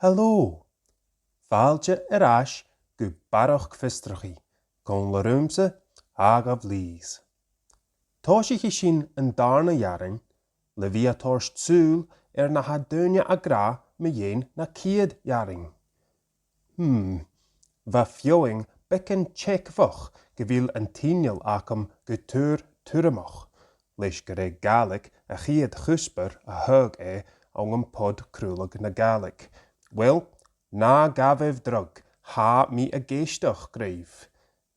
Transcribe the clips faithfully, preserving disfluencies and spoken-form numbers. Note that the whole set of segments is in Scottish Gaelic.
Hello! Fàilte air ais gu Barrachd Fiosrachaidh, còmhla riumsa, Aodh Lees. Tòisichidh sinn an dàrna earrainn le bhith a' toirt sùil air na tha daoine ag ràdh mu dheidhinn na ciad earrainn. Hmm, bha feadhainn beagan teagmhach gu bheil an t-inneal agam gu tur tuaireamach, leis gur e Gàidhlig a' chiad chuspair a thagh e ann am pod-craoladh na Gàidhlig. Uill, na gabhaibh dragh, tha mi ag èisteachd ribh.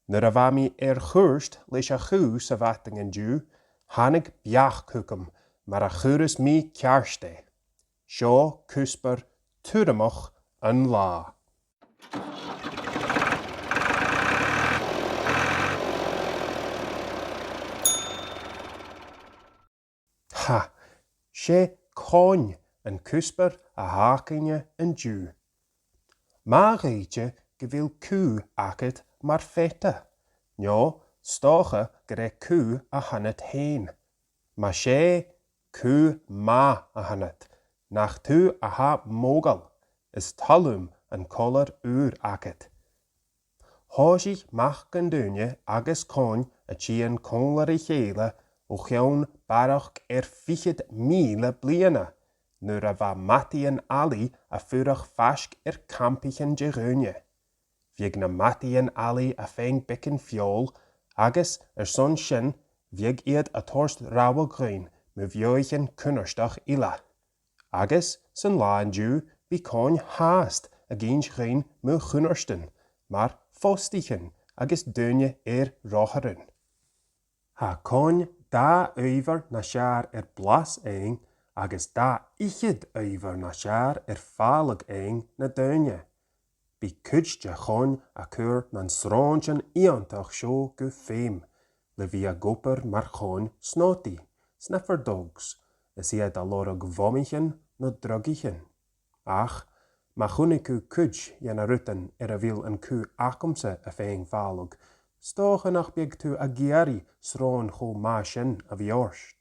Nuair a bha mi air chuairt leis a' chù sa mhadainn an-diugh, thàinig beachd thugam mar a chuireas mi ceart e. Seo cuspair tuaireamach an latha. Ha! 'S e coin an cuspair a th' againne an-diugh. Ma dh'fhaodte gu bheil cù agad mar pheata, no 's dòcha gur e cù a th' annad fhèin. Mas e cù math a th' annad, nach tu a tha modhail, is toil leam an collar ùr agad. Thòisich mac an duine agus coin a' tighinn còmhla ri chèile o chionn barrachd air fichead mìle bliadhna, nuair a bha madaidhean-allaidh a' fuireach faisg air campaichean de dhaoine. Bhiodh na madaidhean-allaidh a' faighinn beagan feòil, agus airson sin bhiodh iad a' toirt rabhadh dhuinn mu bheathaichean cunnartach eile. Agus san latha an-diugh bidh coin fhathast ag innse dhuinn mu chunnartan, mar phostaichean agus daoine air rothairean. Tha coin dà adhbhar nas fheàrr air blas fhaighinn agus dà fhichead adhbhar nas fheàrr air fàileadh fhaighinn na daoine. Bidh cuid de choin a' cur nan sròinean iongantach seo gu feum, le bhith ag obair mar choin snòtaidh, sniffer dogs, is iad a' lorg bhomaichean no drugaichean. Ach, ma chunnaic thu cuid dhe na rudan air a bheil an cù agamsa a' faighinn fàileadh, 's dòcha nach biodh tu ag iarraidh sròn cho math sin a bhith ort.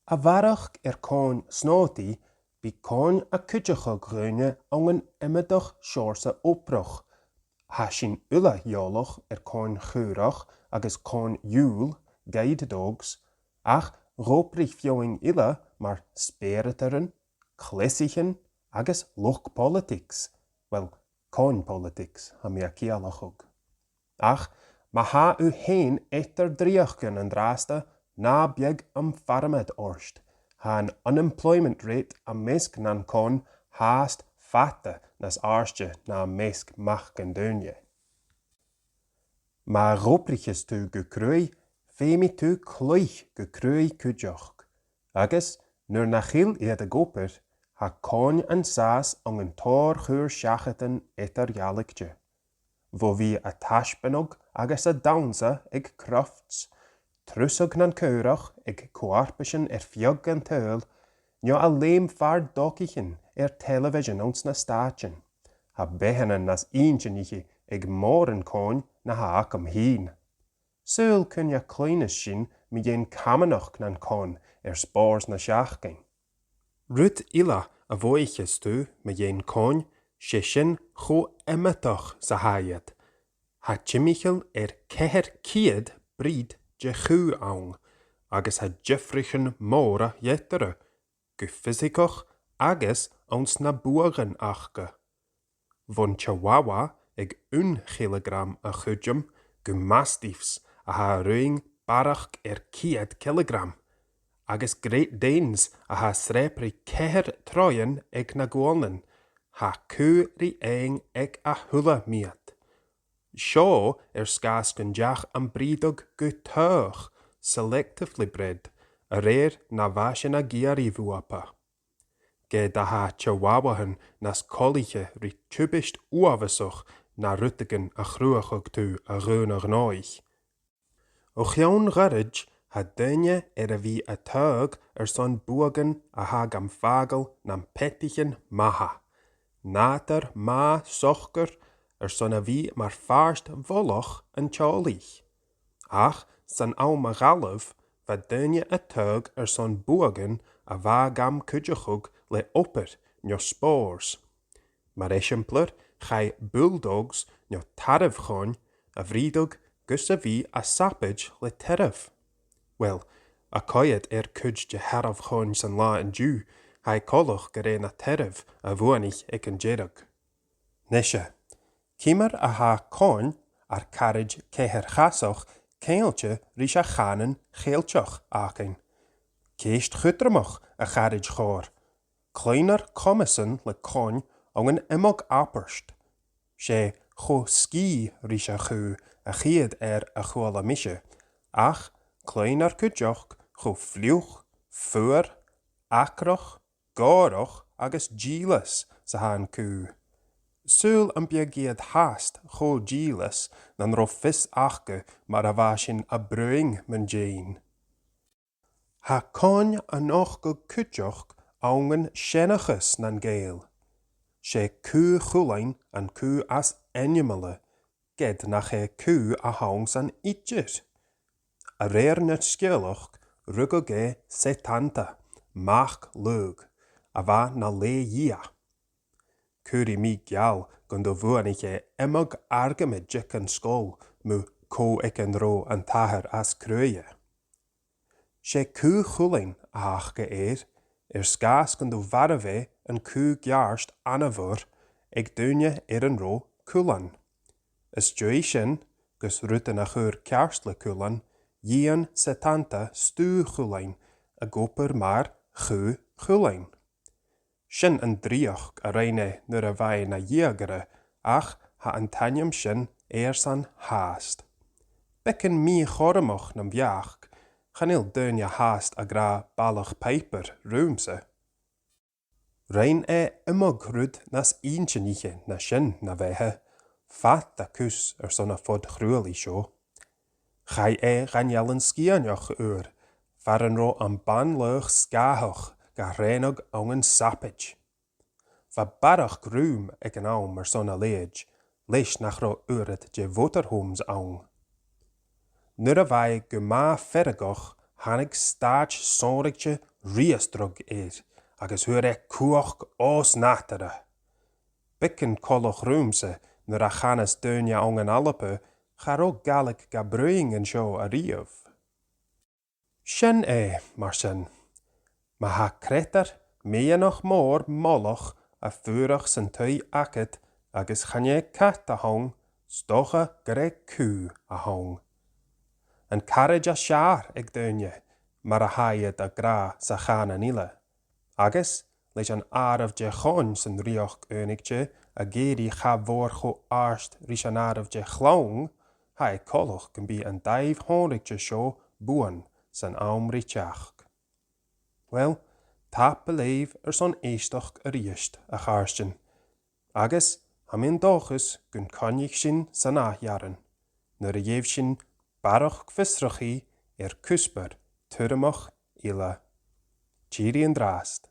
A bharrachd air coin snòtaidh, bidh coin a' cuideachadh dhaoine ann an iomadach seòrsa obrach. Tha sinn uile eòlach air coin chaorach agus coin iùil, guide dogs, ach dh'obraich feadhainn eile mar speuradairean, cleasaichean agus luchd-poilitigs, well, coin politics, tha mi a' ciallachadh. Ach ma tha thu fhèin eadar dreuchdan an-dràsta, na biodh am farmad ort. Tha an unemployment rate am measg nan coin fhathast fada nas àirde na am measg mac an duine. Ma dh'obraicheas tu gu cruaidh, feumaidh tu cluich gu cruaidh cuideachd. Agus nuair nach eil iad ag obair, tha coin an sàs ann an tòrr chur-seachadan eadar-dhealaichte. Bho bhith a' taisbeanadh agus a' dannsa aig Crufts, trusadh nan caorach aig co-fharpaisean air feadh an t-saoghail, no a' leum far dogaichean air telebhisean anns na Stàitean, tha beathannan nas inntinniche aig mòran coin na tha agam fhìn. Saoil cuin a chluinneas sinn mu dheidhinn camanachd nan con air Spòrs na Seachdain? Rud eile a bhuaicheas tu mu dheidhinn coin, 's e sin cho iomadach 's a tha iad. Tha timcheall air ceithir ceud briod de chù ann, agus tha diofraichean mòra eatarra, gu fiosaigeach agus anns na buadhan aca. Bhon chihuahua aig aon chileagram a chuideam gu mastiffs a tha a' ruighinn barrachd air ceud cileagram, agus Great Danes a tha sreap ri ceithir troighean aig na guailnean, tha cù ri fhaighinn aig a h-uile meud. Seo air sgàth 's gun deach am brìogadh gu taghach, selectively bred, a rèir na bha sinn ag iarraidh bhuapa. Ged a tha chihuahuathan nas coltaiche ri tubaist uabhasach na rudeigin a chruthachadh tu a dh'aona-ghnothach. O chionn ghoirid, tha daoine air a bhith a' taghadh airson buadhan a tha gam fàgail nam peataichean matha. Nàdar math socair airson a bhith mar phàirt mholach an teaghlaich. Ach san àm a dh'fhalbh, bha daoine a' taghadh airson buadhan a bha gam cuideachadh le obair no spòrs. Mar eisimpleir, chaidh bulldogs no tarbh-choin a bhrìdeadh gus a bhith a' sabaid le tairbh. Uill, a' coimhead air cuid de tharbh-choin san latha an-diugh, tha e coltach gur e na tairbh a bhuannaich aig an deireadh. Nise, ciamar a tha coin ar caraid ceithir-chasach ceangailte ris a' chànan Cheilteach againn? Ceist chudromach, a charaid chòir. Cluinnear comasan le coin ann an iomadh abairt. 'S e cho sgìth ris a' chù a' chiad fhear a chuala mise, ach cluinnear cuideachd cho fliuch, fuar, acrach, gòrach agus dìleas 's a tha an cù. Saoil am biodh iad fhathast cho dìleas nan robh fios aca mar a bha sinn a' bruidhinn mun deidhinn. Tha coin a' nochdadh cuideachd ann an seanchas nan Gàidheal. 'S e Cù Chulainn an cù as ainmeile, ged nach e cù a th' ann san idir. A rèir na sgeulachd, rugadh e Setanta, mac Lugh, a bha na leth-dhia. Cuiridh mi geall gun do bhuannaich e iomadh argamaid aig an sgoil mu cò aig an robh an t-athair as cruaidhe. 'S e Cù Chulainn a th' aca air, air sgàth 's gun do mharbh e an cù geàrr ana-mhòr aig duine air an robh Culann. Às dèidh sin, gus rudan a chur ceart le Culann, dhìon Setanta stuth Chulainn ag obair mar Chù Chulainn. Sin an dreuchd a rinn e nuair a bha e na dheugaire, ach tha an t-ainm sin airsan fhathast. Beagan mì-chùramach nam bheachd, chan eil daoine fhathast ag ràdh Balach Piper riumsa. Rinn e iomadh rud nas inntinniche na sin, na bheatha, fada cus airson a' phodchraolaidh seo. Chaidh e dhan Eilean Sgitheanach uair, far an robh am banlaoch sgàthach ga thrèanadh ann an sabaid. Bha barrachd rùm aig an àm airson a leithid, leis nach robh uiread de mhotorhomes ann. Nuair a bha e gu math feargach, thàinig stàit sònraichte riastail air, agus fhuair e cumhachd os-nàdarra. Beagan coltach riumsa nuair a chanas daoine ann an Alba, cha robh Gàidhlig ga bruidhinn an seo a-riamh. Sin e, mar sin. Ma tha creutair meadhanach mòr molach a' fuireach san taigh agad agus chan e cat a th' ann, 's dòcha gur e cù a th' ann. An caraid as fheàrr aig daoine, mar a tha iad ag ràdh sa chànan eile. Agus, leis an àireamh de choin san Rìoghachd Aonaichte ag èirigh cha mhòr cho àrd ris an àireamh de chloinn, tha e coltach gum bi an dàimh shònraichte seo buan san àm ri teachd. Uill, tapadh leibh airson èisteachd a-rithist, a chàirdean. Agus tha mi an dòchas gun coinnich sinn san ath earrann, nuair a gheibh sinn barrachd fiosrachaidh air cuspair tuaireamach eile. Tìoraidh an-dràsta.